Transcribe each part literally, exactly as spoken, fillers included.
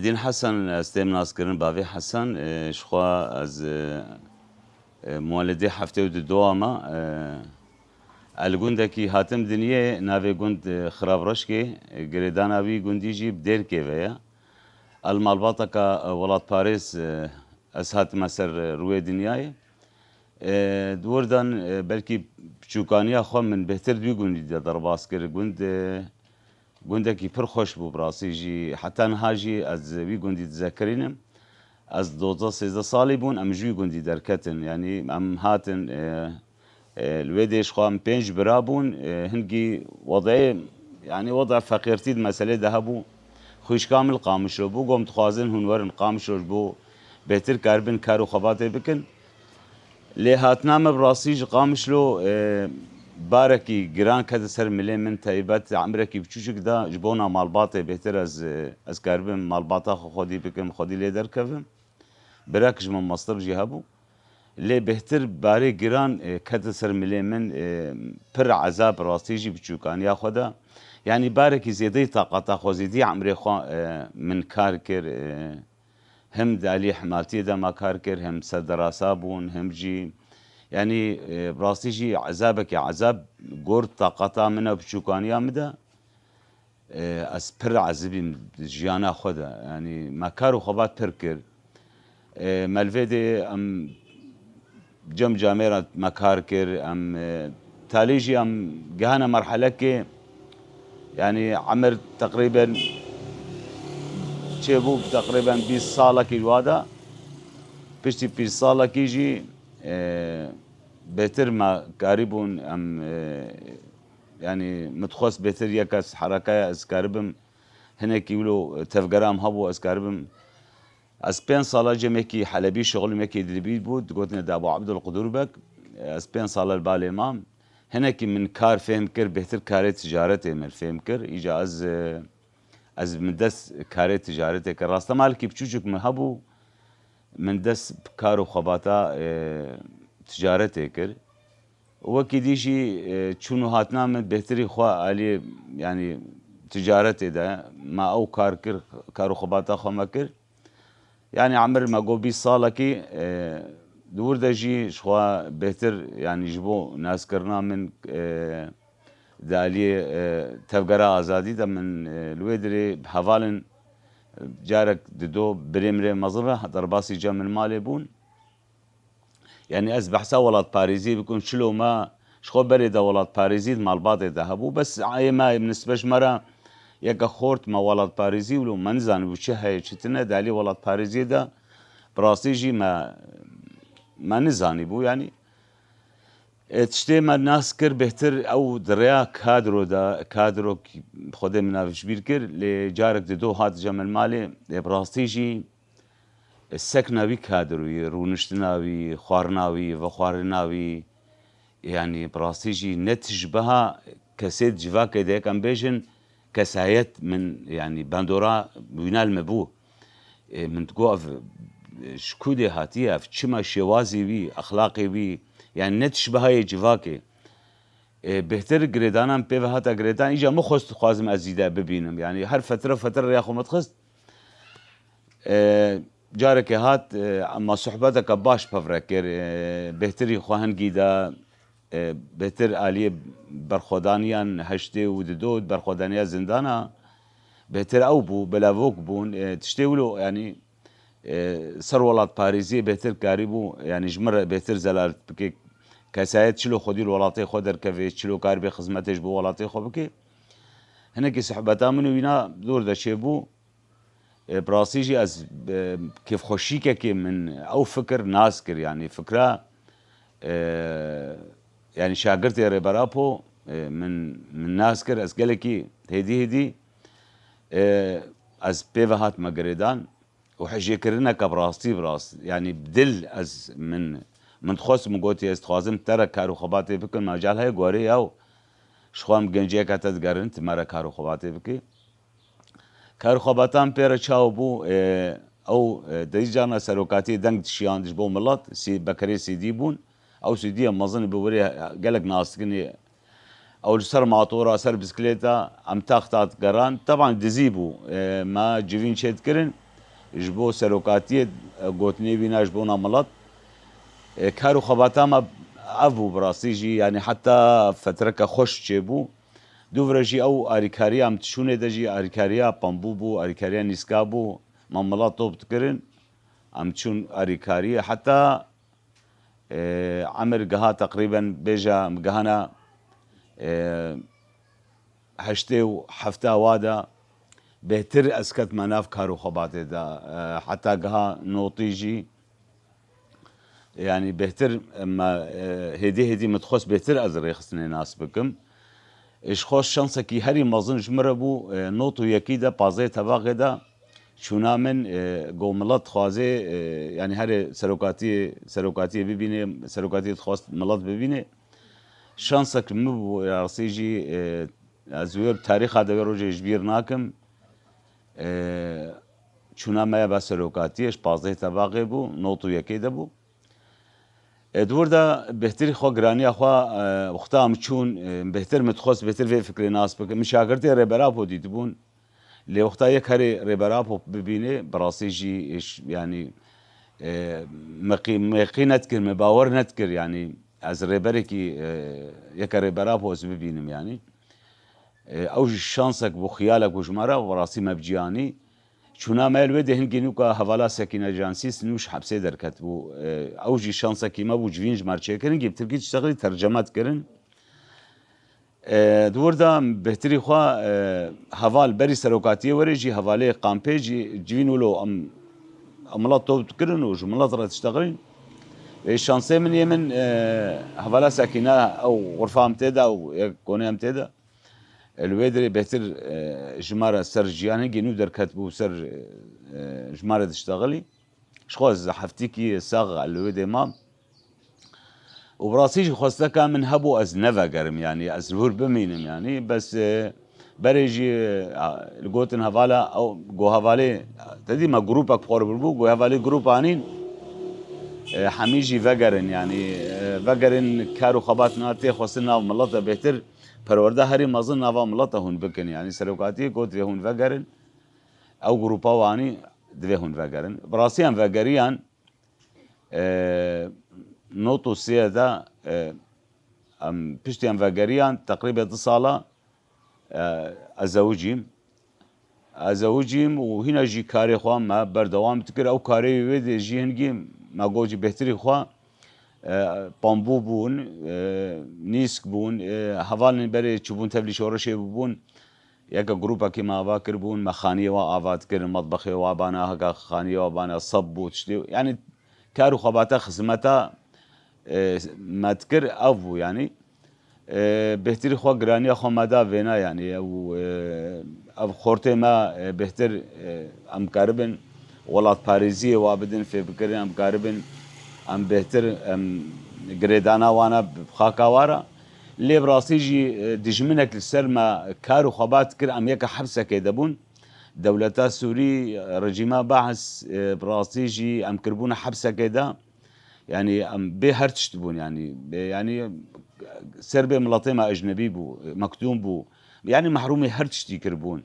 Dîn Hesen, ez têm naskirin, bavê Hesen, e, ji xwe ez, e, e, muwelidê heftê û du doma, e, ez li gundekî hatim dinyê, navê gund, e, Xirabreşkê, e, girêdana wî gundî jî bi Dêrkê ve ye. Ez li malbateka, e, welatparêz, e, ez hatime ser, e, rûyê dinyayê. E, di wir de, e, belkî piçûkaniya xwe min bêhtir di wî gundî de derbas kir. Gund, e, gundekî pir xweş bû, bi rastî jî. Heta niha jî ez wî gundî dizekirînim. Ez dozdeh sêzdeh salî bûn, em ji wî gundî derketin. Yanî em hatin, e, e, li wê dê ji xwe em pênc bira bûn. E, hingî wedê, yanî weda feqîrtî di meselê de hebû. Xwîşka min li Qamişlo bû, got, dixwazin hûn werin Qamişlo ji bo bêhtir karibin kar û xebatê bikin. Lê hatina me bi rastî ji Qamişlo, e, barekî giran kete ser milê min, taybet emrekî biçûçik da ji bona malbatê bêhtir ez, e, ez karibim malbata xwe xwedî bikim, xwedî lê derkevim. Birek ji min mestir jî hebû. Lê bêhtir barê giran, e, kete ser milê min, e, pir ezab rastî jî biçûkaniya xwe de. Yanî barekî zêdeyî taqata xwe, zêdî emrê xwe, e, min kar kir, e, Hem di alî hemaltiyê de me kar kir, hem serderasa bûn, hem jî, yanî, e, bi rastî jî ezabekî ezab got taqata min e, biçûkaniya min de. E, ez pir ezibîm di jiyana xwe de. Yanî me kar û xebat pir kir. E, me li vê dê em cem camêra me kar kir, em, e, talî jî em gihane merhelekê, yanî emir teqrîben çêbû, teqrîben bîst salekî wa de. Piştî bîst salekî jî, e, bêtir me karîbûn, em, e, yanî min dixwest bêtir yek ez herekaya ez karibim, hinekî wilo tevgera em hebû ez karibim. Ez pênc sala cem yekî Helebî şixulim, yekî Idlibî bû, digotin de Abu Abdul Qudur Bek. Ez pênc sala li balê mam. Hinekî min kar fêm kir, bêhtir karê ticaretê min fêm kir. Îca ez, e, ez min dest karê ticaretê kir. Rastemalkî biçûçik min hebû, min dest bi kar û xebata, e, ticaretê kir. Û wekî dî jî, e, çûn û hatina min bêhtirî xwe alî, yanî ticaretê de me ew kar kir, kar û xebata xwe me kir. Yanî emir me got bîst salekî, e, di wir de jî ji xwe bêhtir, yanî ji bo naskirina min, e, di aliyê, e, tevgera azadî de min, e, li wê dirê bi hevalin, e, carek dido birê mirê mezin re derbasî cem min malê bûn. Yanî ez behsa welatparêziyê bikim, çilo me ji xwe berê de welatparêzî di malbatê de hebû. Bes ê me, nisbe ji me re yeke xort me welatparêzî wilo me nizanîbû çi heye, çi tune di alî welatparêziyê de. Bi rastî jî me, me nizanîbû, yanî. E, tiştê me nas kir bêhtir ew di rêya kadro de, kadro Xwedê min nav ji bîr kir, lê carek dido hat cem min malê, e, bi rastî jî, e, sekna wî kadroyê, rûniştina wî, xwarina wî, vexwarina wî, yanî bi rastî jî ne tişbeha kesê di civakê de, yek em bêjin, kesayet min, yanî bandora wîna li me bû. E, min digot, ev, e, ji ku dê hatiye, ev çima şêwazê wî, exlaqê wî, yanî ne tişbehayê civakê. E, bêhtir girêdana min pê ve hate girêdan, îca min xwest dixwazim ez zîde bibînim. Yanî her fetre fetre rêya xwe min dixist. E, carekê hat, e, me sohbeteke baş pevre kir. E, bêhtirî xwe hingî de, e, bêhtir aliyê berxwedaniyan heştê û dido, berxwedaniya zindana, bêhtir ew bû, belavok bûn. E, tiştê wilo, yanî, e, ser welatparêziyê bêhtir karîbû, yanî ji min re bêhtir zelalet bike. Kesayet çilo xwedî li welatê xwe derkeve, çilo karibê xizmetê ji bo welatê xwe bike. Hinekî sohbeta min û wîna dor de çêbû. E, bi rastî jî ez, e, kêfxweşîkekê min ew fikir nas kir, yanî fikra, e, yanî şagirtê Rêber Apo, e, min, min nas kir, ez gelekî hêdî hêdî, e, ez pê ve hatime girêdan û hejêkirineke bi rastî bi rast, yanî bi dil ez min, min dixwest, min gotî ez dixwazim te re kar û xebatê bikim, mecal heye gorê yaw, ji xwe em genciyeke te digerin, tu me re kar û xebatê bikî. Kar û xebatan pê re çawa bû, e, ew, e, derî carna serokatiyê deng dişiyand ji bo milet, sî-, bekerê sîdî bûn. Ew sîdiyê mezin bi wirê gelek nas dikin ê. Ew li ser matora, ser bisiklêta, em tax tax digeran. Teban dizî bû. E, me civîn çê dikirin. Ji bo serokatiyê, e, gotinê wîna ji bona milet, e, kar û xebata me ev bû bi rastî jî, yanî heta fetreke xweş çêbû. Dûvre jî ew arîkariya em diçûnê de jî arîkariya pembû bû, arîkariya nîska bû. Me milet top dikirin, em diçûn arîkariyê heta, e, emir giha teqrîben bêje em gihana, e, heştê û hefta wa de bêhtir ez ketime nav kar û xebatê de, e, heta giha notî jî, yanî bêhtir me, e, hêdî hêdî min dixwest bêhtir ez rêxistinê nas bikim. Ji xwe şansekî herî mezin ji min re bû, e, not û yekî de, pazdehê tebaxê de çûna min, e, go milet dixwaze, e, yanî herê serokatiyê, serokatiyê bibîne, serokatiyê dixwest milet bibîne. Şansek min bû, rastî jî, e, ez wê tarîxa de wê rojê ji bîr nakim. E, çûna me ya be serokatiyê, ji pazdehê tebaxê bû, not û yekê de bû. E, di wir de bêhtirî xwe, giraniya xwe, e, wexta em çûn, e, bêhtir min dixwest bêhtir vê fikrê nas bikim. Min şagirtê Rêber Apo dîtibûn. Lê wexta yek herê Rêber Apo bibînê, bi rastî jî, iş, yanî, e, me qî-, me qî nedikir, me bawer nedikir, yanî ez rêberekî, e, yeke Rêber Apo ez bibînim, yanî. E, ew jî şansek bû, xiyalek bû ji me re, bi rastî me bi cî anî. Çûna me li wê dê hingî nûka hevala Sekîne Cansîs nû ji hepsê derketibû. E, ew jî şansekî me bû, civîn ji me re çêkirin, hingî bi tirkî tiştexilî terceme dikirin. E, di wir de bêhtirî xwe, e, heval berî serokatiyê were jî hevalê kampê jî civîn wilo em, em milet top dikirin û ji milet re diştexilîn. Ê şansê min yê min, e, hevala Sekîne ew xurfa em tê de û yek konê em tê de. E, li wê dirê bêhtir, e, ji me re ser jiyan hingî nû derketibû ser, e, ji me re diştexilî. Ji xwe ez heftîkî sax li wê dê mam. Û bi rastî jî xwesteka min hebû ez nevegerim, yanî ez li wir bimînim, yanî bes, e, berê jî, e, li gotin hevala, ew go hevalê, te dî me grûpek bi xwe re birbû, go hevalê grûp anîn, e, hemî jî vegerin, yanî, e, vegerin kar û xebat na tê xwestin nav milet e bêhtir, perwerde herî mezin nava milet e hûn bikin, yanî serokatiyê got vê hûn vegerin, ew grûpa wanî divê hûn vegerin. Bi rastî em vegeriyan, e, not û sê de, e, em piştî em vegeriyan, teqrîbê du sala, e, ez zewicîm. Ez zewicîm û hîna jî karê xwe me berdewam dikir. Ew karê wê dê jî hingî me got jî bêhtirî xwe, e, pambû bûn, e, nîsk bûn, e, hevalên berê çûbûn tevlî şoreşê bûbûn. Yeke grûpekî me ava kiribûn, me xaniyê we ava dikirin, metbexê we bana, heke xaniyê we bana, seb bû, tiştê, yanî kar û xebata xizmeta, e, me dikir, ev bû, yanî. E, bêhtirî xwe, giraniya xwe me da vêna, yanî, ew, e, ev xortê me, e, bêhtir, e, em karibin welatparêziyê wa bidin fê bikirin, em karibin, em bêhtir, em girêdana wana bi xaka wa re. Lê bi rastî jî, e, dijminek li ser me kar û xebat kir, em yeke hepsekê de bûn. Dewleta Sûrî, e, rejîma Baas, e, bi rastî jî em kiribûne hepsekê de. Yanî em bê her tişt bûn, yanî, bê, yanî ser bê miletê me ecnebî bû, mektûm bû. Yanî mehrûmê her tiştî kiribûn.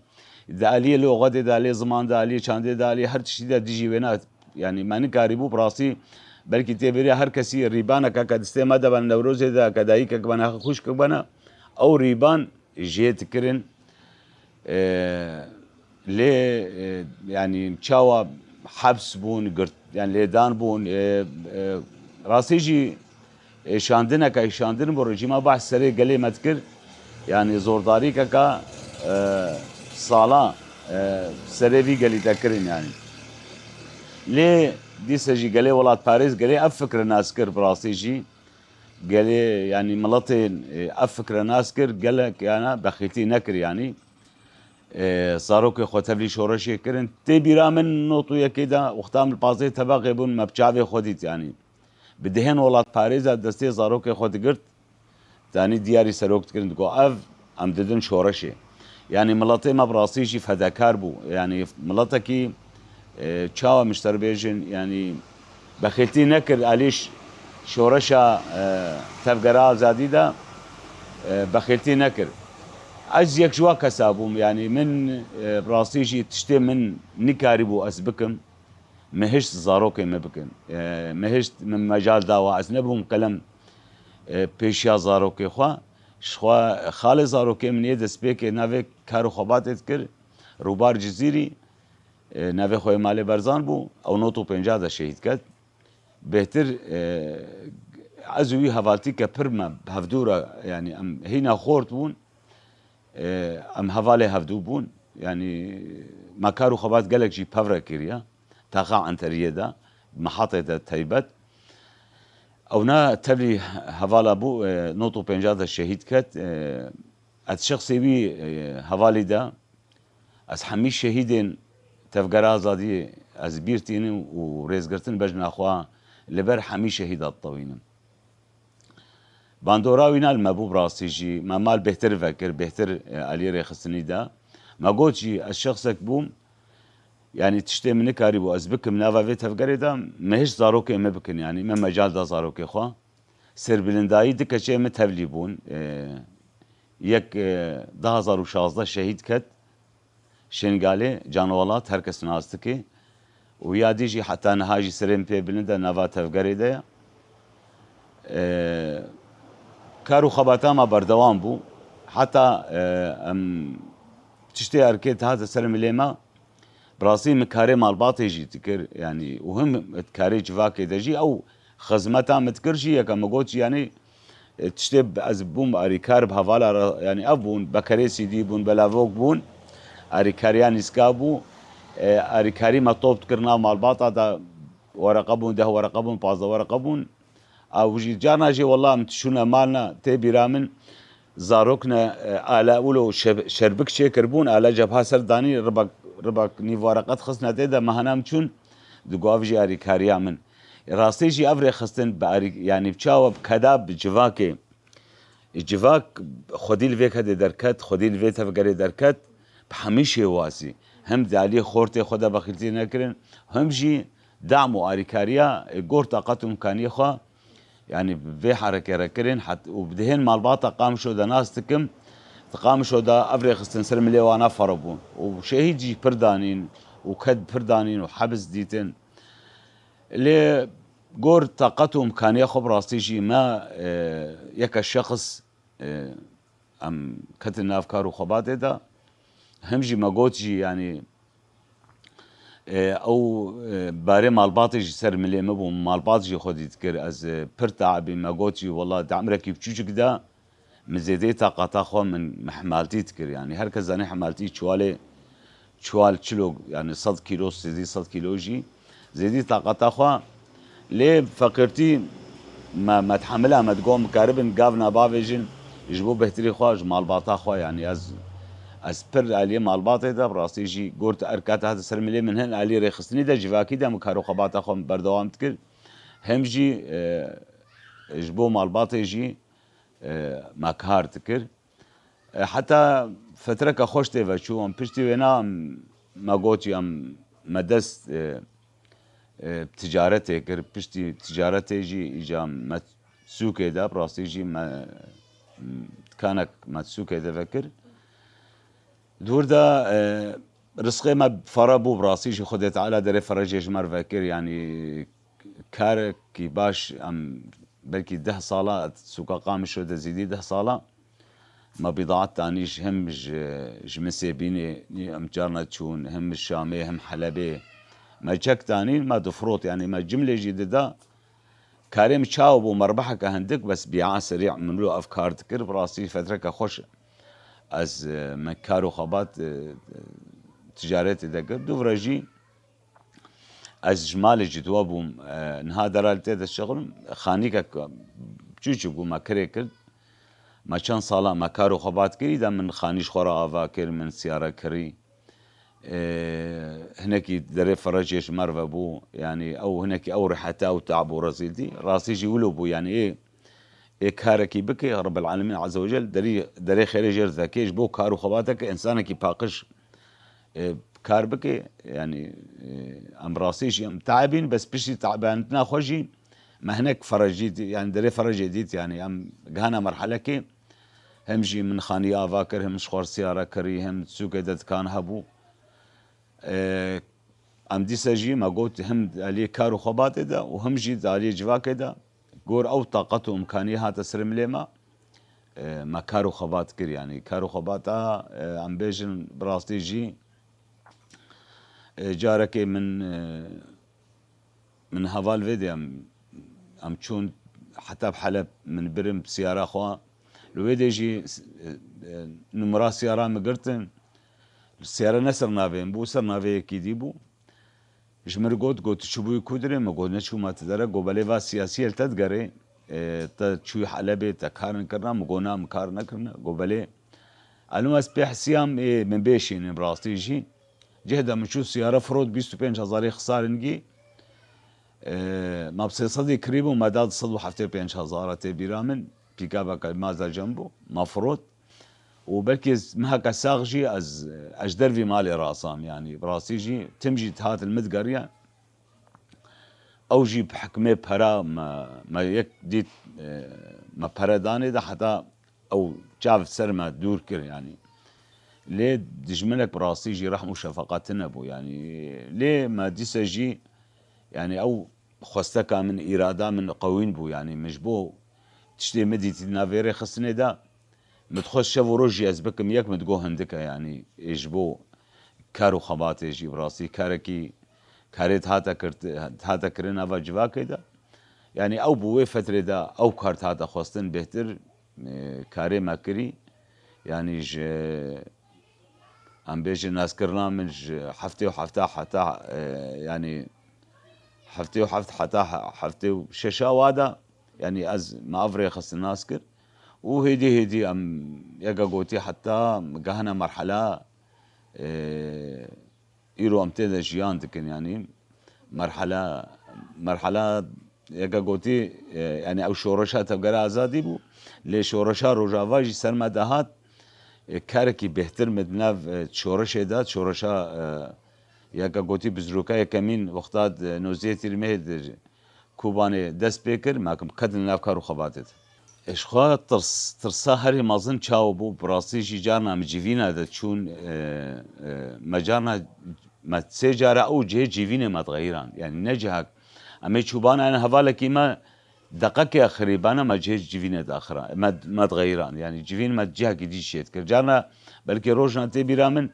Di aliyê loxetê de, aliyê ziman de, aliyê çandê de, aliyê her tiştî de dijî wêna, yanî me nikarîbû bi rastî, belkî tê bêriya her kesî rîbaneke ke distê me de bene, Newrozê de ke dayikek bene, xwişkek bene, ew rîban jê dikirin. E, lê, e, yanî çawa heps bûn, girt, yanî lêdan bûn, e, e, rastî jî êşandineke, êşandin bû, rejîma Baas serê gelê me dikir. Yanî zordarîkeke, e, sala, e, serê vî gelî de kirin yanî. Lê dîse jî gelê welatparêz, gelê ev fikre nas kir bi rastî jî. Gelê, yanî miletên, e, ev fikre nas kir, gelek yana bexîltî nekir yanî. E, zarokê xwe tevlî şoreşê kirin. Tê bîra min not û yekê de, wexta em li pazdehê tebaxê bûn, me bi çavê xwe dît yanî. Bi dehên welatparêza destê zarokê xwe digirt, danî diyarî serok dikirin, digot, ev em didin şoreşê. Yanî miletê me bi rastî jî fedakar bû. Yanî miletekî, e, çawa min ji te re bêjin, yanî bexîltî nekir, alî ş-, şoreşa, e, tevgera azadî de, e, bexîltî nekir. Ez yek ji wa kesa bûm, yanî min, e, bi rastî jî tiştê min nikarîbû ez bikim. Me hişt zarokê me bikin. E, me hişt min mecal dawa. Ez nebûm qelem, e, pêşiya zarokê xwe. Ji xwe xalê zarokê min yê destpêkê navê kar û xebatê dikir. Rûbar Cizîrî, e, navê xwe yê malê Berzan bû. Ew not û pêncah de şehîd ket. Bêhtir, e, ez û wî hevaltîke pir me bi hevdû re, yanî em hîna xort bûn. E, em hevalê hevdû bûn. Yanî me kar û xebat gelek jî pevre kiriye. Taxa Enteriyê de, Mihatê de teybet. Ewna tevlî hevala bû, e, not û pêncah de şehîd ket. E, ez şexsê wî, e, hevalî de, ez hemî şehîdên Tevgera Azadiyê ez bîr tînim û rêzgirtin bejna xwe li ber hemî şehîda ditewînim. Bandora wî na li me bû, bi rastî jî me mal bêhtir vekir, bêhtir, e, aliyê rêxistinî de. Me got jî ez şexsek bûm, yanî tiştê min nikarîbû ez bikim nava vê tevgerê de, me hişt zarokê me bikin, yanî me mecal da zarokê xwe. Serbilindayî du keçê min tevlî bûn. E, yek, e, du hazar û şazdeh şehîd ket. Şêngalê, Canwelat, her kes nas dike. Û ya dî jî heta niha jî serê min pê bilind e, nava tevgerê de ye. E, kar û xebata me berdewam bû. Heta, e, em tiştê erkê dihate ser milê me, bi rastî min karê malbatê jî dikir, yanî û him karê civakê de jî ew xizmeta min dikir jî yeke min got jî, yanî, e, tiştê b-, ez bûm alîkar bi hevala re, yanî ev bûn, bekerê sîdî bûn, belavok bûn, alîkariya nîska bû, e, alîkarî me top dikir nav malbata de, wereqe bûn, deh wereqe bûn, pazdeh wereqe bûn. Ew jî carna jî wela em tişûne malna tê bîra min zarokne, e, ala wilo şeb-, şerbik çêkirbûn, ala cebha ser danî ribak, ribak nîv wereqe dixistne tê de mehana em çûn digo ev jî alîkariya min. Rastî jî ev rêxistin bi alî-, yanî bi çawa bi keda bi civakê. Civak xwedî li vê kedê derket, xwedî li vê tevgerê derket, bi hemî şêwazî. Hem di aliyê xortê xwe de bexîltî nekirin, hem jî dam û alîkariya, e, gor taqet û imkaniyê xwe, yanî bi vê herekê re kirin, het-, û dihên malbata Qamişo de nas dikim, di Qamişo de ev rêxistin ser milê wana fero bûn. Û şehîd jî pir danîn, û ked pir danîn, û hebs dîtin. Lê gor taqet û imkaniya xwe bi rastî jî me, e, yeke şexs, e, em ketin nav kar û xebatê de. Him jî me got jî, yanî, e, ew, e, barê malbatê jî ser milê min bû, malbat jî xwedî dikir. Ez, e, pir taibî, me got jî, wela di emrekî biçûçik de, min zêdeyî taqata xwe min, min hemaltî dikir. Yanî her kes zanî hemaltî çuwalê, çuwal çilo, yanî sed kîlo, sêdî sed kîlo jî zêdî taqata xwe. Lê feqîrtî me, me dihemila, me digot, em karibin gavna bavêjin ji bo bêhtirî xwe, ji malbata xwe. Yanî ez, ez pir aliyê malbatê de, bi rastî jî gor erka te hate ser milê min, hin aliyê rêxistinî de, civakî de min kar û xebata xwe min berdewam dikir. Hem jî, e, ji bo malbatê jî, e, me kar dikir. E, heta fetreke xweş tê ve çû. Em piştî wêna em, me got, em, me dest, e, e, ticaretê kir. Piştî ticaretê jî îca me sûkê de, bi rastî jî me, dikanek me sûkê de vekir. Dûr de, e, rizqê me fere bû, bi rastî jî Xwedê Teala derê ferecê ji me re vekir. Yanî karekî baş, em belkî deh sala, sûka Qamişo de zîdî deh sala, me bîdaet danî ji, hem ji, ji Misêbînê, em carna çûn, hem ji Şamê, hem Helebê. Me çek danîn, me difirot, yanî me cimlê jî dida. Karê min çawa bû, merbeheke hindik, bes bîa serî min lo ev kar dikir, bi rastî fetreke xweş ez, e, me kar û xebat, e, ticaretê de kir. Dûvre jî ez ji malê jî duwa bûm, e, niha dera li tê de şixlim, xanîkek çûçik bû me kirê kir. Me çend sala me kar û xebat kirî de min xanî ji xwe re ava kir, min siyare kirî. E, hinekî derê ferecê ji me re vebû. Yanî ew hinekî ew riheta û tab û rezîltî. Rastî jî wilo bû, yanî ê, ê karekî bike, Rebbil Alemîn Azze ve Cel derî, derê xêrê jê re veke ji bo kar û xebateke însanekî paqij, e, kar bike. Yanî, e, em rastî jî em taibîn, bes piştî taibanitina xwe jî me hinek ferecî dî-, yanî derê ferecê dît, yanî em gihana merhelekê. Hem jî min xanî ava kir, hem ji xwe re siyare kirî, hem sûkê de dikan hebû. E, Em dîsa jî me got him di aliyê kar û xebatê de û him jî di aliyê civakê de gor ew taqet û imkaniyê hate ser milê me, e, me kar û xebat kir, yanî kar û xebata, e, em bêjin bi rastî jî, e, carekê min, e, min heval vê de em, em çûn heta bi Heleb min birin bi siyara xwe. Li wê de jî, e, e, numara siyara min girtin. Siyara ne ser navê min bû, ser navê yekî dî bû. Ji min re got, got, "Tu çûbûyî ku derê?" Min got, "Neçûma tu dere." Got, "Belê va siyasî li te digerê. E, te çûyî Helebê, te karin kirina?" Min got, "Na, min kar nekirine." Got, "Belê." Elo ez pê hesiyam, ê, min bêşînin bi rastî jî. Cih de min çû siyare firot bîst û pênc hezarê xisarin gî. E, ma bi sê sedî kirîbû, me da du sed û heftê û pênc hezara tê bîra min. Pîkabeke ma zecem bû, ma firot. Û belkî ez meheke sax jî ez, ez ji dervî malê rasam, yanî bi rastî jî tim jî dihat li min digeriya. Ew jî bi hikmê pera me, me yek dît, e, me pere danê de heta ew çav ser me dûr kir, yanî. Lê dijminek bi rastî jî rehm û şefeqet tune bû, yanî. Lê me dîse jî, yanî ew xwesteka min, îrada min qewîn bû, yanî min ji bo tiştê min dîtî di nav vê rêxistinê de, min dixwest şev û roj jî ez bikim yek, min digot hindik e, yanî ê ji bo kar û xebatê jî bi rastî karekî, karê dihate kirt-, dihate kirin nava civakê de. Yanî ew bi wê fetrê de ew kar dihate xwestin bêhtir, e, karê me kirî. Yanî ji, em bêjin, naskirina min ji heftê û hefta heta, e, yanî heftê û heft heta he-, heftê û şeş a wa de, yanî ez me ev rêxistin nas kir. Û hêdî hêdî em yeke gotî heta gehine merhela, e, îro em tê de jiyan dikin, yanî merhela, merhela yeke gotî, e, yanî ew şoreşa tevgera azadî bû, lê şoreşa Rojava jî ser me dihat, e, karekî bêhtir min di nav, e, şoreşê de, şoreşa, e, yeke gotî bizroka yekemîn wexta di noziyê Tîrmehê di Kobanê dest pê kir, me kim kedin nav kar û xebatê de. Ji xwe tirs, tirsa herî mezin çawa bû, bi rastî jî carna em civîna de çûn, e, e, me carna, me sê cara ew cihê civînê me dixeyran. Yanî ne cihek, em ê çûbana, yanî hevalekî me deqekê xirîbana me cihê civînê daxira, me, me dixeyran. Yanî civîn me cihekî dî çê dikir. Carna belkî rojna tê bîra min,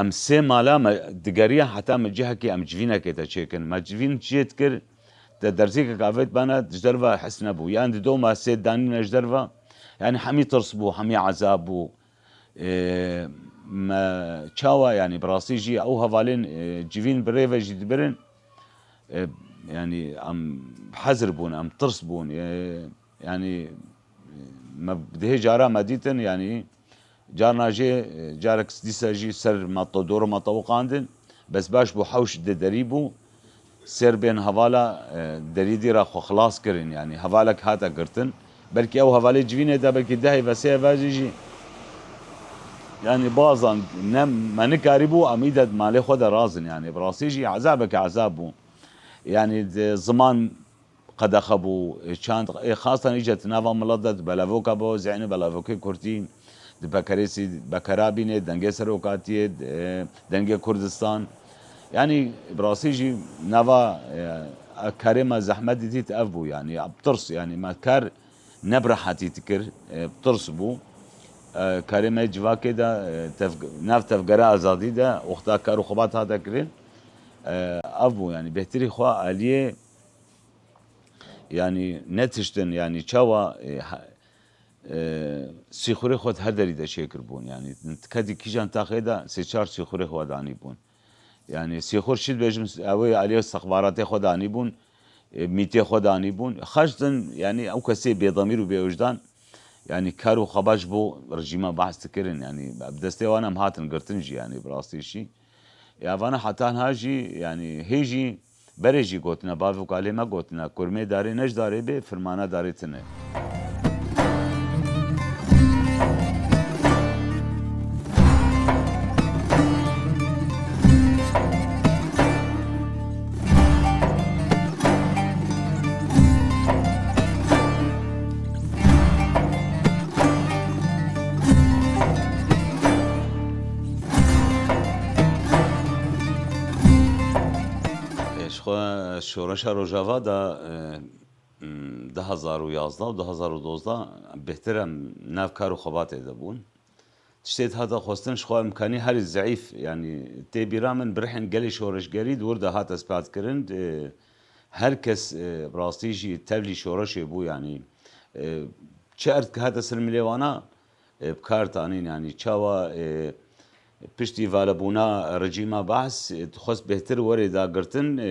em sê mala me digeriya heta me cihekê em civînekê de çêkin. Me civîn çê dikir, te derzîkek avêt bana, ji derve hes nebû. Yan di doma sê danîne ji derve, yanî hemî tirs bû, hemî ezab bû. Ê, me çawa, yanî bi rastî jî ew hevalên, ê, civîn bi rê ve jî dibirin. Ê, yanî em hezir bûn, em tirs bûn. Ê, yanî me dihê cara me dîtin, yanî carna jê, e, carek dîsa jî ser me to-, dor me tewiqandin. Bes baş bû, hewş di derî bû. Serbên hevala, e, derî dî re xwe xilas kirin, yanî hevalek hate girtin. Belkî ew hevalê civînê de, belkî dehê ve sê ve jî, yanî bazan ne me nikarîbû, em î de malê xwe de razin, yanî bi rastî jî ezabeke ezab bû. Yanî di ziman qedexe bû, çand, ê, xastan îca di nava milet de di belavoka bo, zeynî belavokê Kurdî, di bekerêsî, bekera bînê, dengê serokatiyê, di, dengê Kurdistan. Yanî bi rastî jî nava, e, karê me zehmet dîtît ev bû, yanî bi tirs, yanî me kar ne bi rehetî dikir, e, bi tirs bû. E, karê me civakê de, e, tev-, nav tevgera azadî de, wexta kar û xebat hate kirin, e, ev bû, yanî bêhtirî xwe aliyê Yanî ne tiştin, yanî çawa, e, ha-, e, sîxurê xwe di her derî de çêkiribûn. Yanî kedî kîjan taxê de sê çar sîxurê xwe danîbûn. Yanî sîxur çi dibêjim, ew ê aliyê stixbaratê xwe danîbûn, e, mîtê xwe danîbûn. Xaçtin, yanî ew kesê bêdemîr û bêwijdan, yanî kar û xebat ji bo rejîma Baas dikirin. Yanî bi destê wan em hatin girtin jî, yanî bi rastî jî. Ya vana heta niha jî, yanî hê jî berê jî gotine, bavê û kalê me gotine, kurmê darê ne ji darê bê, firmana darê tune. Şoreşa Rojava de, e, m, du hazar û yazdeh û du hazar û dozdeh bêhtir em nav kar û xebatê de bûn. Tiştê hate xwestin ji xwe imkanî herî zeîf, yanî tê bîra min bi rihên gelê şoreşgerî di wir de hate spatkirin. E, her kes, e, bi rastî jî tevlî şoreşê bû, yanî, e, çi erdke hate ser milê wana, e, bi kar tanîn, yanî çawa, e, piştî valebûna rejîma Baas, e, dixwest bêhtir were dagirtin, e,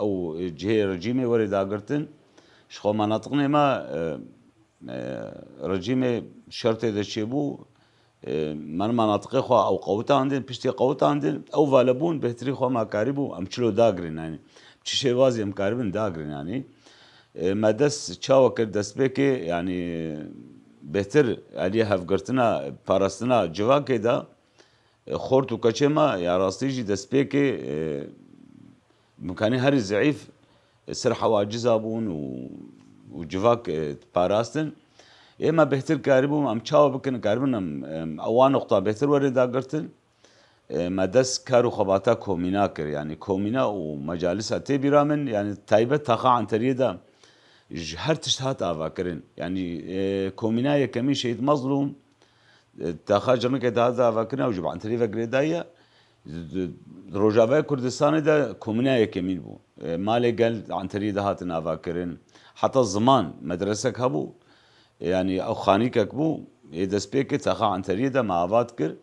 ew cihê rejîmê were dagirtin. Ji xwe manatiqnê me, e, e, rejîmê şertê de çêbû, e, me manatiqê xwe ew qewitandin, piştî qewitandin, ew valebûn bêhtirî xwe me karîbû, em çilo dagrin, yanî çi şêwazî em karibin dagrin, yanî. E, me dest çawa kir destpêkê, yanî bêhtir aliyê hevgirtina, parastina civakê de, e, xort û keçê me ya rastî jî destpêkê, e, imkanî herî zeîf, e, ser hewaciza bûn û, û civak, e, parastin. Ê me bêhtir karibûn, em çawa bikin, karibin em, em, ewa nuqta bêhtir were dagirtin. E, me dest kar û xebata komîna kir. Yanî komîna û mecalisa tê bîra min, yanî taybet taxa Enteriyê de ji her tişt hat avakirin. Yanî, e, komîna yekemîn Şehîd Mezlûm, e, taxa Cirnikê de hat avakirin, ew ji bi Enteriyê ve girêdaye. Di, di, di Rojavayê Kurdistanê de komîna yekemîn bû. E, malê gel Enteriyê de hatin avakirin. Heta ziman, medresek hebû. Yanî ew xanîkek bû. Ê destpêkê taxa Enteriyê de me ava dikir.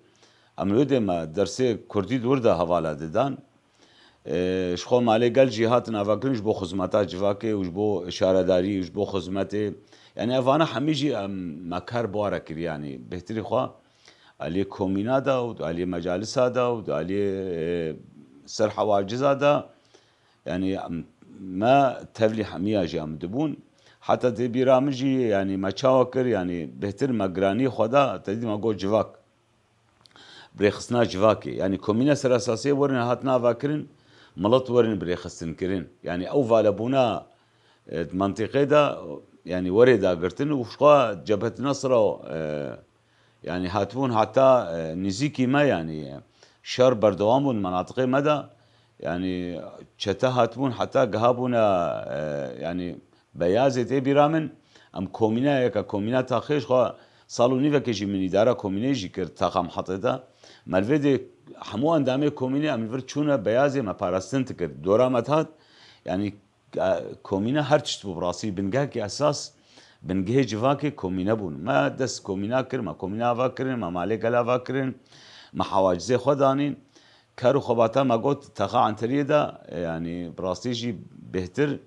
Em li wê dê me dersê kurdî di wir de hevala didan. E, ji xwe malê gel jî hatin avakirin ji bo xizmeta civakê û ji bo şaredarî û ji bo xizmetê. Yanî evana hemî jî em me kar bi wa re kir, yanî bêhtirî xwe aliyê komîna de û aliyê mecalisa de û aliyê, e, ser hewaciza de, yanî em, me tevlî hemiya jî em dibûn. Heta tê bîra min jî, yanî me çawa kir, yanî bêhtir me giranî xwe da, te dî me got civak. Birêxistina civakê. Yanî komîne ser esasê werin hatin avakirin, milet werin birêxistinkirin. Yanî ew valebûna, e, di mentiqê de, yanî werê dagirtin û ji xwe Cebhet Nesra, e, yanî hatibûn heta, e, nîzîkî me, yanî, e, şer berdewam bûn di menatiqê me de. Yanî çete hatibûn heta gihabûne, e, yanî Beyazê tê bîra min, em komîneyeke, komîna taxê ji xwe sal û nîvekê jî min îdara komînê jî kir taxa Mihetê de. Me li vê dê hemû endamê komînê em li vir çûne Beyazê me parastin dikir. Dora me dihat, yanî, e, komîne her tişt bû bi rastî bingehekî esas, bingehê civakê komîne bûn. Me dest komîna kir, me komîne ava kirin, me malê gel ava kirin, me hewacizê xwe danîn. Kar û xebata me got taxa Enteriyê de, e, yanî bi rastî jî bêhtir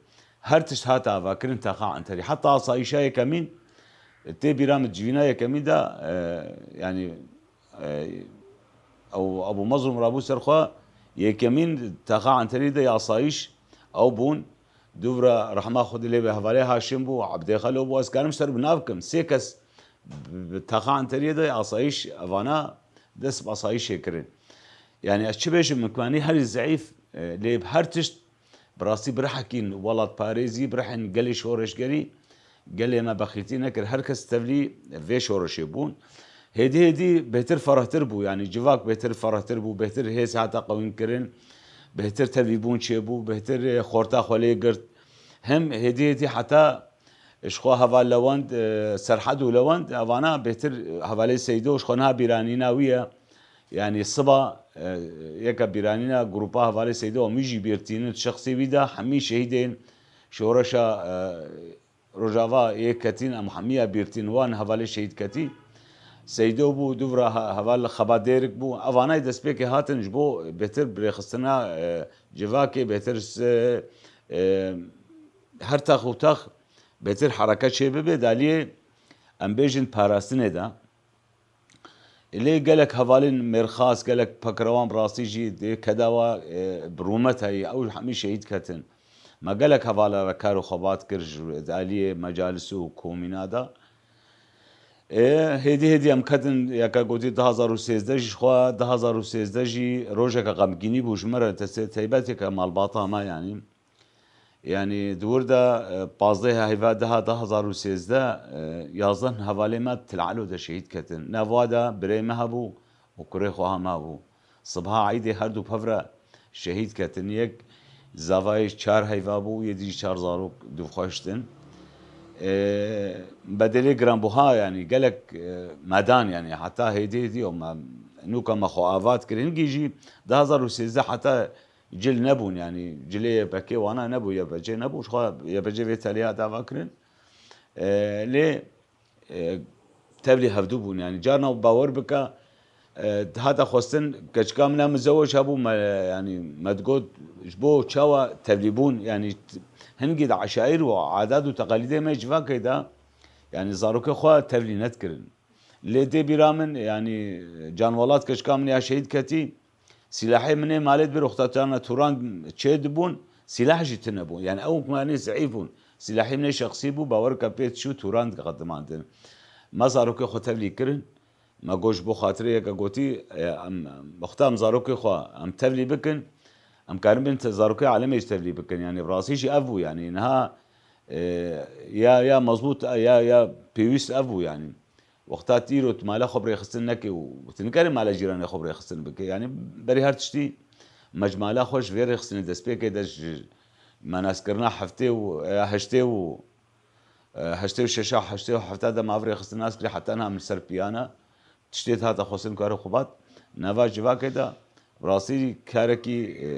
her tişt hate avakirin taxa Enteriyê. Heta asayîşa yekemîn, e, tê bîra min civîna yekemîn de, e, yanî, e, ew Ebû Mezlûm rabû ser xwe, yekemîn taxa Enteriyê de ya asayîş ew bûn. Dûvra rehma Xwedê lê be hevalê Haşim bû, Ebdê Xelo bû, ez karim ser bi nav kim. Sê kes bi, bi taxa Enteriyê de asayîş evana dest bi asayîşê kirin. Yanî ez çi bêjim, imkanî herî zeîf, e, lê bi her tişt bi rastî bi rihekî welatparêzî, bi rihên gelê şoreşgerî, gelê me bexîtî nekir. Her kes tevlî vê şoreşê bûn. Hêdî hêdî bêhtir ferehtir bû, yanî civak bêhtir ferehtir bû, bêhtir hêz hate qewînkirin, bêhtir tevîbûn çêbû, bêhtir, e, xorta xwe lê girt. Hem hêdî hêdî heta ji xwe heval Lewend, e, Serhed û Lewend, evana bêhtir hevalê Seydo ji xwe niha bîranîna wî ye. Yanî siba, e, yeke bîranîna grupa hevalê Seydo em wî jî bîr tînin, şexsê wî de hemî şehîdên şoreşa, e, Rojava yê ketîn, em hemiya bîr tînin, wan hevalê şehîd ketî. Seydo bû, dûvra he-, heval Xebat Dêrik bû. Evanay destpêkê hatin ji bo bêhtir birêxistina, e, civakê, bêhtir s-, e, her tax û tax bêhtir hereke çê bibe, daliyê em bêjin parastinê de. Lê gelek hevalên mêrxas, gelek pekrewan bi rastî jî dê kedawa, e, bi rûmet heye, ew hemî şehîd ketin. Me gelek hevala re kar û xebat kir ji aliyê mecalis û komîna de. E, hêdî hêdî em ketin, yeke gotî du hazar û sêzdeh jî ji xwe, du hazar û sêzdeh jî rojeke xemgînî bû ji me re, te-, teybeteke malbata me, yanî. Yanî di wir de, e, pazdeh heyva deha du hazar û sêzdeh, e, yazdeh hevalê me Til Elo de şehîd ketin. Nav wa de birê me hebû û kurê xwe ha me bû. Sibha Eîdê her du pevre şehîd ketin. Yek Zavayê çar heyva bû, yê dî çar zarok dûvxweştin. E, bedelê giranbûha, yanî gelek, e, me dan, yanî heta hêdî hêdî û me, nûka me xwe ava dikir. Hingî jî du hazar û sêzdeh heta cil nebûn, yanî cilê Y P G wana nebû, Y P G nebû, ji xwe Y P G vê teliya dava kirin. E, lê, e, tevlî hevdû bûn. Yanî carna bawer bike, e, hate xwestin, keçika min a mizewec hebû, me, yanî me digot, ji bo çawa tevlî bûn, yanî t-, hingî di eşaîr û adat û teqalîdê me civakê de, yanî zarokê xwe tevlî nedikirin. Lê tê bîra min, yanî canwelat keçika min ya şehîd ketî, Sîlahê min ê malê dibir, wexta carna tûran çê dibûn, sîlah jî tune bû. Yanî ew, yanî zeîf bûn. Sîlahê min ê şexsî bû, bawer ke pê diçû tûran diqedimandin. Me zarokê xwe tevlî kirin. Me got, ji bo xatirê yeke gotî, e, em, em, wexta em zarokê xwe em tevlî bikin, em karin bin te-, zarokê alemê jî tevlî bikin. Yanî bi rastî jî ev bû, yanî niha, e, ya, ya mezbût, ya, ya pêwîst ev bû, yanî. Wexta tu îro tu mala xwe bi rêxistin nekî û tu nikarî mala cîranê xwe bi rêxistin bikî. Yanî berî her tiştî me ji mala xwe ji vê rêxistinê dest pê kê de ji me naskirina heftê û, ya heştê û, e, heştê û şeş a, heştê û hefta de me ev rêxistin nas kirî, heta niha min ser piya ne. Tiştê hate xwestin kar û xebat. Nava civakê de bi rastî karekî, e,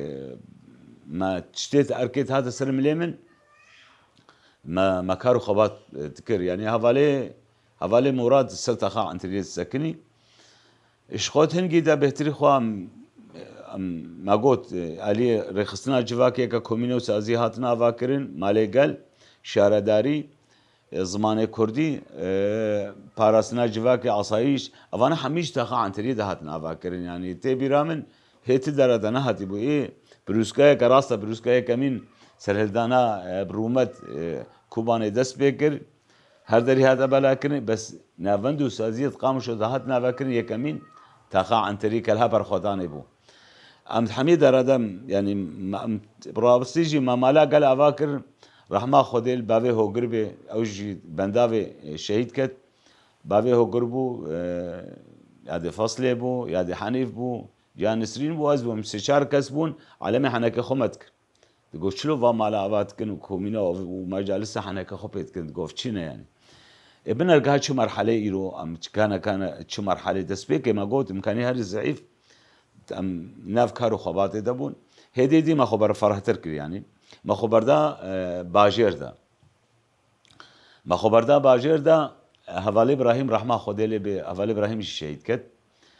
me tiştê erkê hate ser milê min. Me, me kar û xebat, e, dikir. Yanî hevalê, hevalê Murad ser taxa Enteriyê disekinî. Ji xwe hingî de bêhtirî xwe em, em, me got, e, alî rêxistina civakê ke komîne û sazî hatin avakirin, malê gel, şaredarî, e, zimanê kurdî, e, parastina civakê, asayîş, evana hemî ji taxa Enteriyê de hatin avakirin. Yanî tê bîra min, hê ti dera de nehatîbû. Ê, pirûskayeke rast e, pirûskayeke mîn serhildana, e, bi rûmet, e, Kobanê dest pê kir. Her derî hate belakirin, bes navend û saziyê di Qamişlo de hat navekirin, yekemîn taxa Enterî ke li hev berxwedanê bû. Em di hemî dera de, yanî, em, bi rastî jî me mala gel ava kir, rehma Xwedê li bavê Hogir bê, ew jî bendavê, e, şehîd ket. Bavê Hogir bû, e, yadê Feslê bû, yadê Henîf bû, ya Nisrîn bû, ez bûm, sê çar kes bûn, alemê heneke xwe me dikir. Digot, çilo va mala ava dikin û komîna û, û mecalisa heneke xwe pê dikin, digot, çi ne yanî? Ê, binergeha çi merhelê îro, em çi kane kane çi merhelê dest pê kê me got, imkanî herî zeîf, em nav kar û xebatê de bûn. Hêdî hêdî me xwe berferahtir kir yanî. Me xwe berda, e, bajêr de. Me xwe berda bajêr de, hevalê Birahîm, rehma Xwedê lê bê, hevalê Birahîm jî şehîd ket.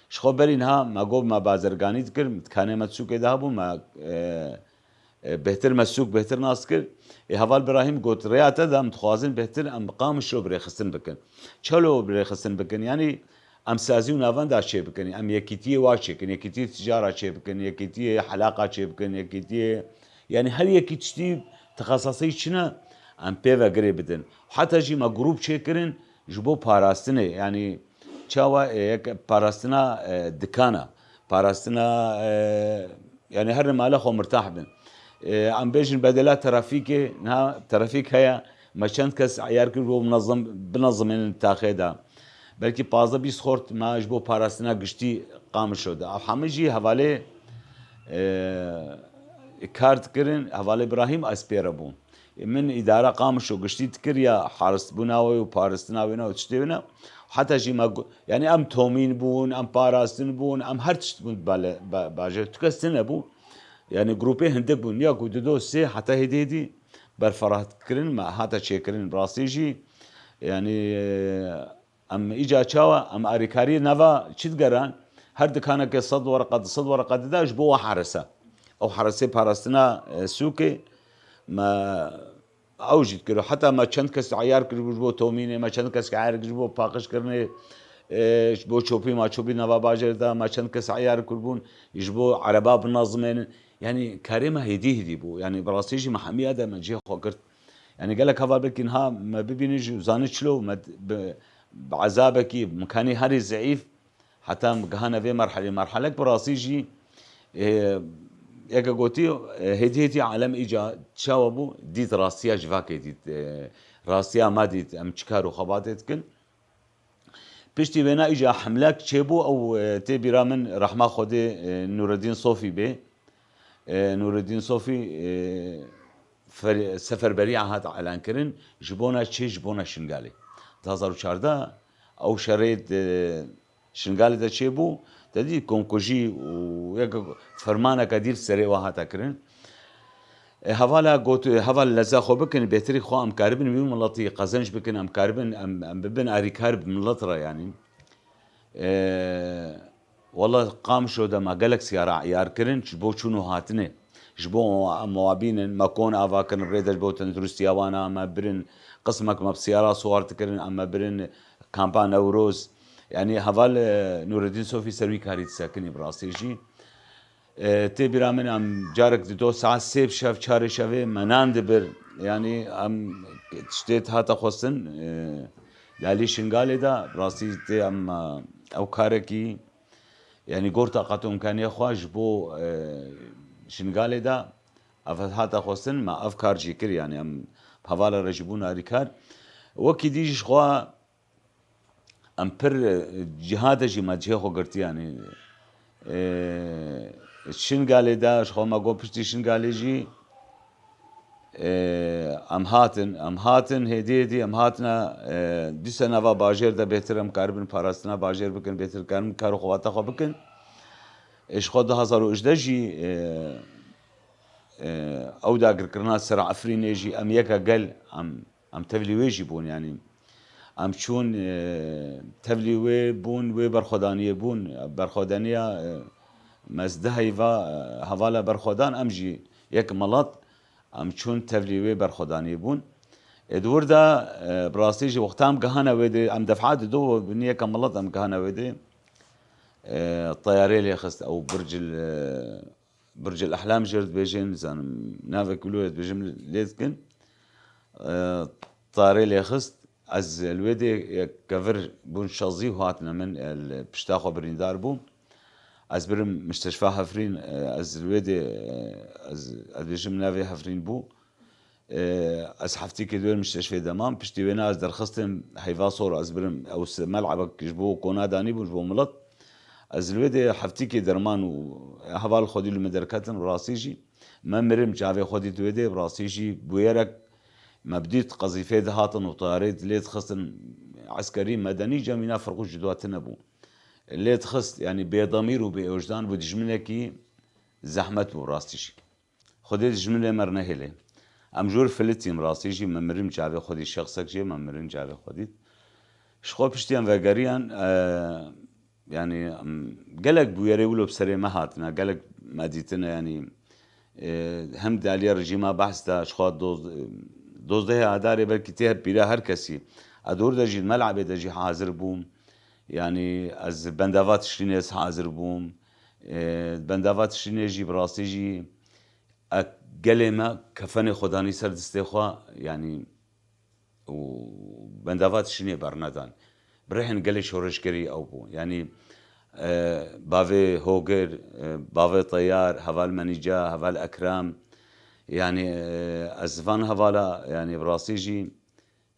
Ji xwe berî niha me got me bazirganî dikir, dikanê me sûkê de hebû, me, e, e, bêhtir me sûk bêhtir nas kir. Ê heval Birahîm got, rêya te de em dixwazin bêhtir em bi Qamişlo bi rêxistin bikin. Çelo bi rêxistin bikin? Yanî em sazî û navenda çê bikin, em yekîtiyê wa çêkin, yekîtiyê ticara çê bikin, yekîtiyê helaqa çê bikin, yekîtiyê, yanî her yekî tiştî texesasî çi ne, em pê ve girê bidin. Heta jî me grûp çêkirin ji bo parastinê, yanî çawa, e, yek parastina, e, dikana, parastina, e, yanî her mala xwe mirtah bin. E, em bêjin bedela trafîkê, niha trafîk heye, me çend kes eyar kir bo binezim-, binezimênin taxê de. Belkî pazdeh bîst xort me ji bo parastina giştî Qamişlo de. Ev hemû jî hevalê, e, kar dikirin, hevalê Birahîm ez pê re bûm. Min îdara Qamişlo giştî dikir ya harisbûna wê û paristina wêne û tiştê wêne. Heta jî me gu-, yanî em tomîn bûn, em parastin bûn, em her tişt bûn bale-, ba-, bajêr. Tu kes tune bû. Yanî grûpê hindik bûn. Ya ku du do sê heta hêdî hêdî berferah kirin, me hate çêkirin. Bi rastî jî, yanî, em îca çawa, em arîkariyê nava çi digeran? Her dikaneke sed wereqa, du sed wereqa dida ji bo we herisa. Ew herisê parastina, e, sûkê me ew jî dikir. Heta me çend kes eyar kiribû ji bo tomînê, me çend kes eyar kir ji bo paqijkirinê, e, ji bo çopî maçopî nava bajêr de, me çend kes eyar kiribûn ji bo ereba binezimênin. Yanî karê me hêdî hêdî bû. Yanî bi rastî jî me hemiya de me cihê xwe girt. Yanî gelek heval belkî niha me bibînin jî û zanin çilo me bi, bi ezabekî, imkanî herî zeîf, heta em gihane vê merhelê. Merhelek bi rastî jî, e, yeke gotî, e, hêdî hêdî alem îca çawa bû, dît rastiya civakê dît, e, rastiya me dît, em çi kar û xebatê dikin. Piştî vêna îca hemlek çêbû, ew, e, tê bîra min rehma Xwedê, e, Nûreddîn Sofî bê. E, Nûreddîn Sofî, e, fer-, seferberiya hat elan kirin ji bona çi, ji bona Şingalê. Du hazar û çardeh ew şerê di Şingalê de çêbû, te dî komkujî û yek fermaneke dî li serê we hate kirin. E, hevala got, heval leza xwe bikin, bêtirî xwe em karibin wî miletî qezenc bikin, em karibin, em, em bibin arîkar bi milet re, yanî. E, wela Qamişlo de me gelek siyara eyar kirin, ji bo çûn û hatinê. Ji bo muwabînin, me kon ava kirin, rê de ji bo tenduristiya wan a, me birin, qismek me bi siyara siwar dikirin, em me birin kampa Newroz. Yanî heval, e, Nûreddîn Sofî ser wî karî disekinî bi rastî jî. E, tê bîra min em carek dido saet sê bi şev, çarê şevê me nan dibir. Yanî em tiştê hate xwestin, e, li alî Şingalê de, bi rastî tê em, e, ew karekî, yanî gor taqet û imkaniyê xwe ji bo, e, Şingalê de ev hate xwestin, me ev kar jî kir, yanî em hevala re jî bûn arîkar. Wekî dî jî ji xwe em pir, e, ciha de jî me cihê xwe girtî, yanî, e, Şingalê de ji xwe me got piştî Şingalê jî, e, em hatin, em hatin, hêdî hêdî em hatine, e, dîsa nava bajêr de bêtir em karibin parastina bajêr bikin, bêtir karibin kar û xebata xwe bikin. E, ji xwe du hazar û hejdeh jî, e, e, ew dagirkirina ser Efrînê jî em yeke gel em, em tevlî wê jî bûn, yanî. Em çûn, e, tevlî wê bûn, wê berxwedaniyê bûn. Berxwedaniya, e, me ez deh heyva, e, hevala berxwedan, em jî yek milet, em çûn tevlî wê berxwedaniyê bûn. E, di wir de, e, bi rastî jî wexta em gihane wê dê, em def'a dido binî yeke milet em gihane wê dê, e, teyarê lê xist ew bircil, e, Bircil Ehlam jê re dibêjin, nizanim navek wilo ye dibêjim lê dikin. E, teyarê lê xist, ez li wê dê yek kevir bûn şazî û hatine min, e, li pişta xwe birîndar bû. Ez birim Misteşfa Hefrîn, e, ez li wê dê, e, ez, ez dibêjim navê Hefrîn bû. E, ez heftîkê dwer Misteşfê de mam, piştî wêna ez derxistim heyva sor, ez birim. Ew se-, mel'ebek ji bo kona danî bûn ji bo milet. Ez li wê dê heftîkê derman û heval xwedî li min derketin, bi rastî jî me mirim çavê xwedî di wê dê, bi rastî jî bûyerek me bidît qezîfê dihatin û teyarê lê dixistin eskerî, medenî, cem wîna ferq û cuda tune bû. Lê dixist, yanî bêdemîr û bêojdan bû, dijminekî zehmet bû, bi rastî jî. Xwedê dijminê me re nehêle. Em jor filitîn, rastî jî me mirim çavê xwedî şexsek jê me mirim çavê xwedî. Ji xwe piştî em vegeriyan, e, yanî, em, gelek bûyerê wilo bi serê me hatine, gelek me dîtine, yanî, e, hem di aliyê rejîma behs de, ji xwe doz-, dozdehê Adarê belkî tê hep bîra her kesî. Ez dor de jî, di mel'ebê de jî hazir bûm. Yanî ez bendava Tişrînê ez hazir bûm. E, bendava Tişrînê jî bi rastî jî, e, gelê me kefenê xwe danî ser distê xwe, yanî û bendava Tişrînê bernedan. Bi rêhên gelê şoreşgerî ew bû. Yanî, e, bavê Hogir, e, bavê Teyar, heval Menîca, heval Ekrem. Yanî, e, ez van hevala, yanî bi rastî jî,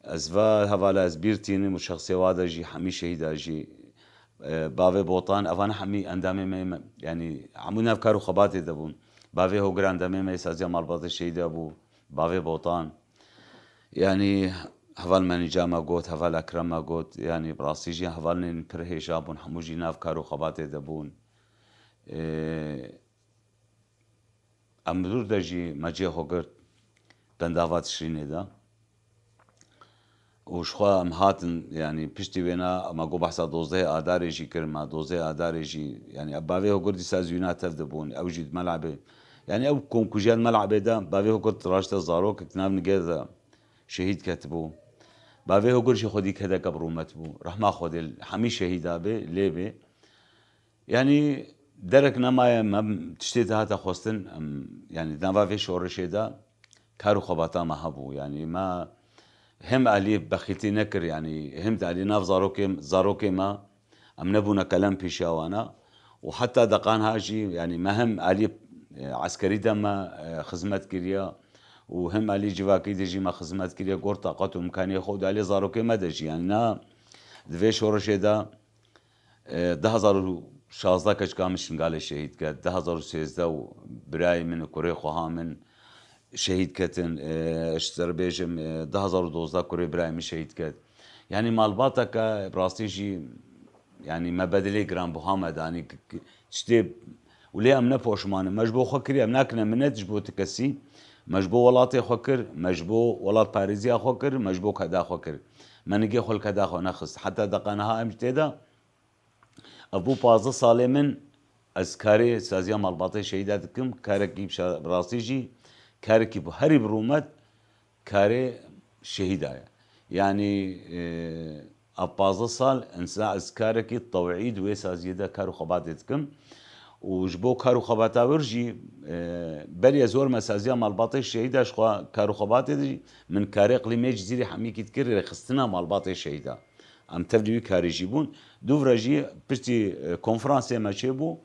ez va hevala ez bîr tînim û şexsê wa de jî hemî şehîda jî, e, bavê Botan, evan hemî endamê me, me, yanî hemû nav kar û xebatê de bûn. Bavê Hogir endamê me yê saziya malbatê şehîda bû, bavê Botan. Yanî heval Menîca me got, heval Ekrem me got, yanî bi rastî jî hevalên pir hêja bûn, hemû jî nav kar û xebatê de bûn. E, Em li dûr de jî me cihê xwe girt bendava Tişrînê de. Û ji xwe em hatin, yanî piştî wêna me got behsa dozdehê Adarê jî kir, me dozdehê Adarê jî, yanî ev bavê Hogir dîsa ez wîna tev de bûn, ew jî di Melebê. Yanî ew komkujiya di Melebê de bavê Hogir raşte zarokek di nav nigê de şehîd ketibû. Bavê Hogir jî xwedî kedeke bi rûmet bû. Rehma Xwedê li hemî şehîda bê, lê bê. Yanî derek nemaye, me tiştê dihate xwestin, em, yanî di nava vê şoreşê de kar û xebata me hebû. Yanî me hem alî bexîltî nekir, yanî hem di alî nav zarokê, zarokê me, em nebûne kelem pêşiya wana. Û heta deqan ha jî, yanî me hem alî, e, eskerî de me, e, xizmet kiriye û hem alî civakî de jî me xizmet kiriye. Gor taqet û imkaniyê xwe û di alî zarokê me de jî. Yanî na di vê şoreşê de, e, du hazar û Şazdeh keçika min Şingalê şehîd ket. Du hezar û sêzdeh û birayê min û kurê xweha min şehîd ketin. E, ez dibêjim, e, du hezar û dozdeh kurê birayê min şehîd ket. Yanî malbateke bi rastî jî, yanî me bedelê giranbuha me danî. K-, k-, tiştê û lê em ne poşman in. Me ji bo xwe kiriye, em nakine minet ji bo ti kesî. Me ji bo welatê xwe kir, me ji bo welatparêziya xwe kir, me ji bo keda xwe kir. Me nigê xwe li keda xwe nexist. Heta deqa niha em ji tê de. Ev bû pazdeh salê min ez karê saziya malbatê şehîda dikim. Karekî bi şa-, bi rastî jî karekî bi herî bi rûmet karê şehîda ye. Yanî, e, ev pazdeh sal insa ez karekî tewîd wê saziyê de kar û xebatê dikim. Û ji bo kar û xebata wir jî, e, berî ez werme saziya malbatê şehîda ji xwe kar û xebatê de jî min karê iqlîmê Cizîrê hemîkî dikir rêxistina malbatê şehîda. Em tevlî wî karî jî bûn. Dûvre jî piştî, e, konferansê me çêbû.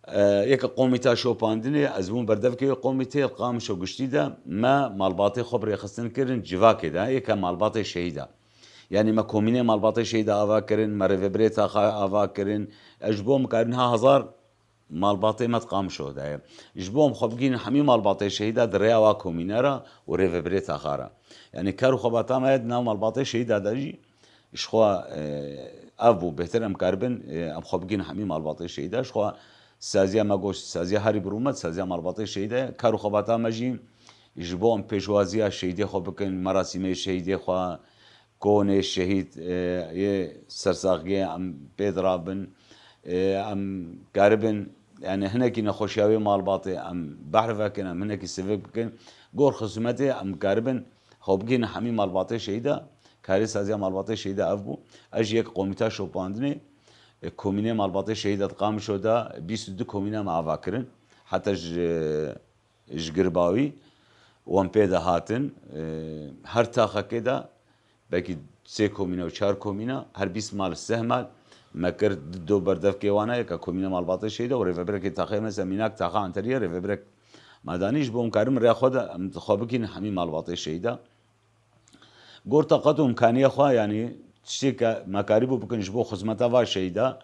E, yeke komîta şopandinê, ez bûm berdevkê wê komîteyê, li Qamişo giştî de me malbatê xwe bi rêxistin kirin civakê de, yeke malbatê şehîda. Yanî me komînê malbatê şehîda ava kirin, me rêvebirê taxa ava kirin. Ez ji bo em karin ha hezar malbatê me di Qamişo de ye. Ji bo em xwe bigihînin hemî malbatê şehîda di rêya wa komîne re û rêvebirê taxa re. Yanî kar û xebata me di nav malbatê şehîda de jî ji xwe, e, ev bû, bêhtir em karibin, e, em xwe bigihînin hemî malbatê şehîda. Ji xwe saziya me got, saziya herî bi rûmet, saziya malbatê şehîda ye. Kar û xebata me jî ji bo em pêşwaziya şehîdê xwe bikin, merasîmê şehîdê xwe, konê şehîd, e, yê sersaxiyê em pê dirabin, e, em karibin, yanî hinekî nexweşiya wê malbatê em behr vekin, em hinekî sivik bikin. Gor xizmetê em karibin xwe bigihînin hemî malbatê şehîda, karê saziya malbatê şehîda ev bû. Ez jî yek komîta şopandinê, e, komînê malbatê şehîda di Qamişo de bîst û du komîna me ava kirin. Heta ji ji Girbawî û em pê de hatin, e, her taxekê de belkî sê komîne û çar komîne, her bîst mal, seh mal me kir, du berdevkê wan e, yeka komîne malbatê şehîda û rêvebirekê taxê me, mesela mînak taxa Antalyayê rêvebirek me danî, ji bo em karin rêya xwe de em xwe bigihînin hemî malbatê şehîda. Gor taqet û imkaniya xwe, yanî tiştê ke me karîbû bikin ji bo xizmeta va şehîda,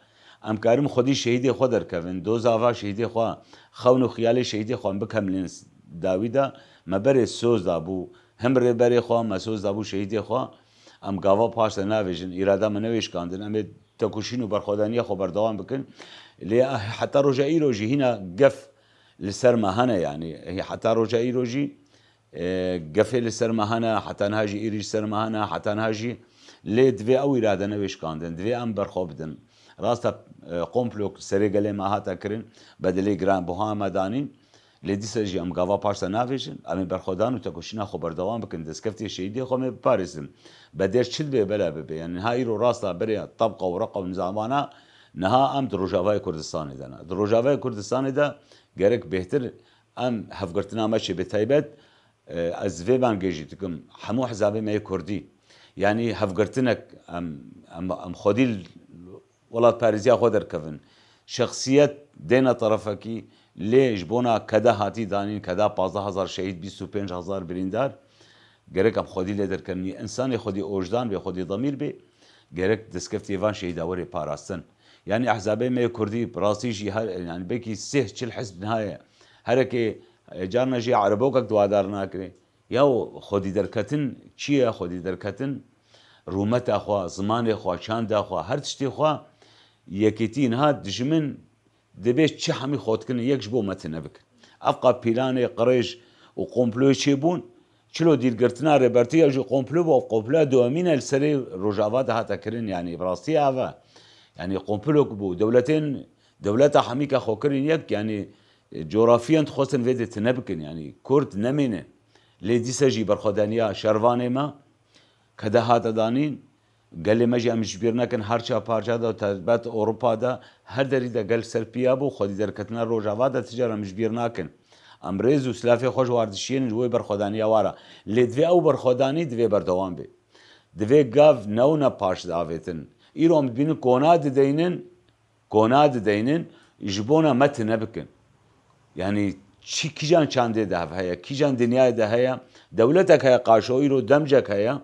em karin xwedî şehîdê xwe derkevin, doza va şehîdê xwe, xewn û xiyalê şehîdê xwe em bikemilin dawî de, me berê soz dabû, him rêberê xwe, me soz dabû şehîdê xwe, em gava paş de navêjin, îrada me newêşkandin, em ê tekoşîn û berxwedaniya xwe berdewam bikin. Lê heta roja îro jî hîna gef li ser me hene, yanî heta roja îro jî, e, gefê li ser me hene, heta niha jî êrîş ser me hene, heta niha jî lê divê ew îrade newêşkandin, divê em berxwe bidin. Rast e, e, komplo serê gelê me hate kirin, bedelê giran buha me danîn, lê dîsa jî em gava paş de navêjin, em ê berxwedan û tekoşîna xwe berdewam bikin, destkeftê şehîdê xwe em ê biparêzin. Bedel çi dibe bela bibe, yanî niha îro rast e berê tabqa û reqa û nizamana niha em di Rojavayê Kurdistanê de ne. Di Rojavayê Kurdistanê de gerek bêhtir em hevgirtina me çê, bi taybet, e, ez vê bangê jî dikim, hemû hizabê me yê Kurdî, yanî hevgirtinek em, em, em xwedî welatparêziya xwe derkevin. Şexsiyet dêne terefekî, lê ji bona keda hatî danîn, keda pazdeh hezar şehîd, bîst û pênc hezar birîndar, gerek em xwedî lê derkevin. Însanê xwedî ojdan bê, xwedî demîr bê, gerek destkeftê van şehîda were parastin. Yanî ehzabê me yê Kurdî, bi rastî jî her, yanî belkî sih çil hizb niha ye. Herekê, e, carna jî erebokek duadar nakire. Ya xwedî derketin çi ye? Xwedî derketin rûmeta xwe, zimanê xwe, çanda xwe, her tiştê xwe yekîtî niha dijmin dibê çi hemî xwe dikin, yek ji bo me tune bikin. Ev qat pîlanê, qirêj û komployê çêbûn, çilo dîrgirtina Rêbertî ya jî komplo bû, ev komploya duyemîn e li serê Rojava de hate kirin, yanî bi rastî ev e. Yanî komplok bû, dewletên, dewleta hemîka xwe kirin yek, yanî, e, coğrafiyen dixwestin vê dê tune bikin, yanî Kurd nemêne. Lê dîsa jî berxwedaniya şervanê me keda hate danîn, gelê me jî em ji bîr nekin, her çar parça de, taybet Ewropa de, her derî de gel ser piya bû, xwedî derketina Rojava de ti car em ji bîr nakin. Em rêz û silafê xwe ji war dişiyênin ji wê berxwedaniya wa re. Lê divê ew berxwedanî divê berdewam bê. Divê gav new ne paş davêtin. Îro em dibînin kona dideynin, kona dideynin, ji bona me tune bikin. Yanî çi kîjan çandê de hev heye, kîjan dinyayê de heye, dewletek heye qaşo, îro demcek heye,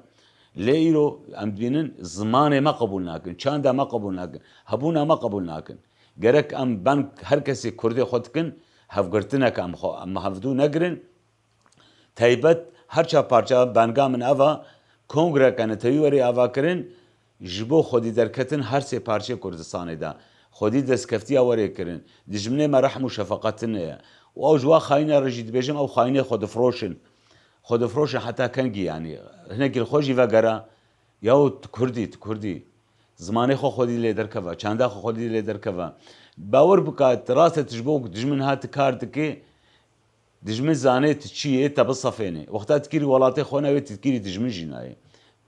lê îro em dibînin zimanê me qebûl nakin, çanda me qebûl nakin, hebûna me qebûl nakin. Gerek em bang her kesê Kurdê xwe dikin, hevgirtinek em xwe, em hevdû negirin. Taybet her çar parça banga min eva, kongreke netewî were avakirin, ji bo xwedî derketin her sê parçeyê Kurdistanê de. Xwedî destkeftiya were kirin. Dijminê me rehm û şefaqetin ye. Û ew ji wa xayîna re jî dibêjim, ew xayînê xwe difroşin. Xwe difroşin heta kengî, yanî hinekî li xwe jî vegera, yaw tu Kurdî, tu Kurdî. Zimanê xwe xwedî lê derkeve, çanda xwe xwedî lê derkeve. Bawer bike, tu rast e, tu ji bo dijmin hat tu kar dikê, dijmin zanê tu çi yê, te bisefênê. Wexta tu kîrî welatê xwe nayê, tu kîrî dijmin jî nayê.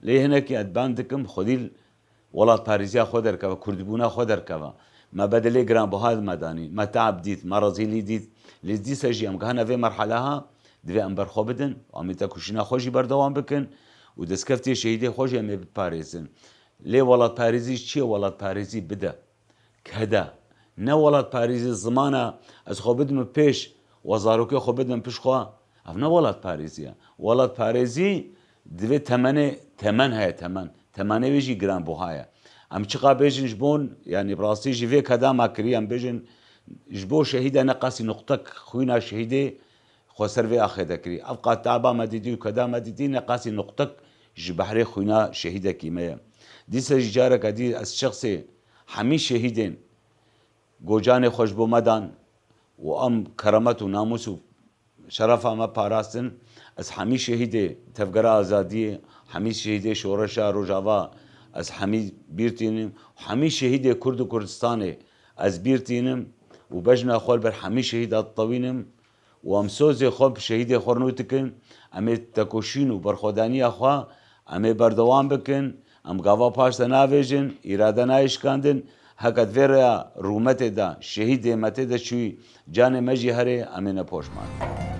Lê hinekî ez bang dikim, xwedî welatparêziya xwe derkeve, kurdbûna xwe derkeve. Me bedelê giranbuha me danî, me teab dît, me rezîlî dît. Lê dîsa jî em gihane vê merheleha, divê em berxwe bidin, em ê tekoşîna xwe jî berdewam bikin û destkeftê şehîdê xwe jî em ê biparêzin. Lê welatparêzî çi ye? Welatparêzî bide. Kede. Ne welatparêzî zimana ez xwe bidim pêş, we zarokê xwe bidim pişt xwe. Ev ne welatparêzî ye. Welatparêzî divê temenê, temen heye, temen. Temenê wê jî giranbuha ye. Em çiqa bêjin ji bo, yanî bi rastî jî vê keda me kiriye, em bêjin ji bo şehîde neqasî nuqtek xwîna şehîdê xwe ser vê axê de kirî. Ev qat taba me dîtî û keda me dîtî neqasî nuqtek ji behrê xwîna şehîdekî me ye. Dîsa jî careke dî ez şexsê hemî şehîdên gocanê xwe ji bo me dan û em keramet û namûs û şerefa me parastin. Ez hemî şehîdê Tevgera Azadiyê, hemî şehîdê Şoreşa Rojava ez hemî bîr tînim. Hemî şehîdê Kurd û Kurdistanê ez bîr tînim û bejna xwe li ber hemî şehîda ditewînim û em sozê xwe bi şehîdê xwe nû dikin. Em ê tekoşîn û berxwedaniya xwe em ê berdewam bikin. Em gava paş de navêjin, îrade nayê şikandin. Heke di vê rêya rûmetê de şehîdê me tê de çûyî, canê me jî herê, em ê nepoşman.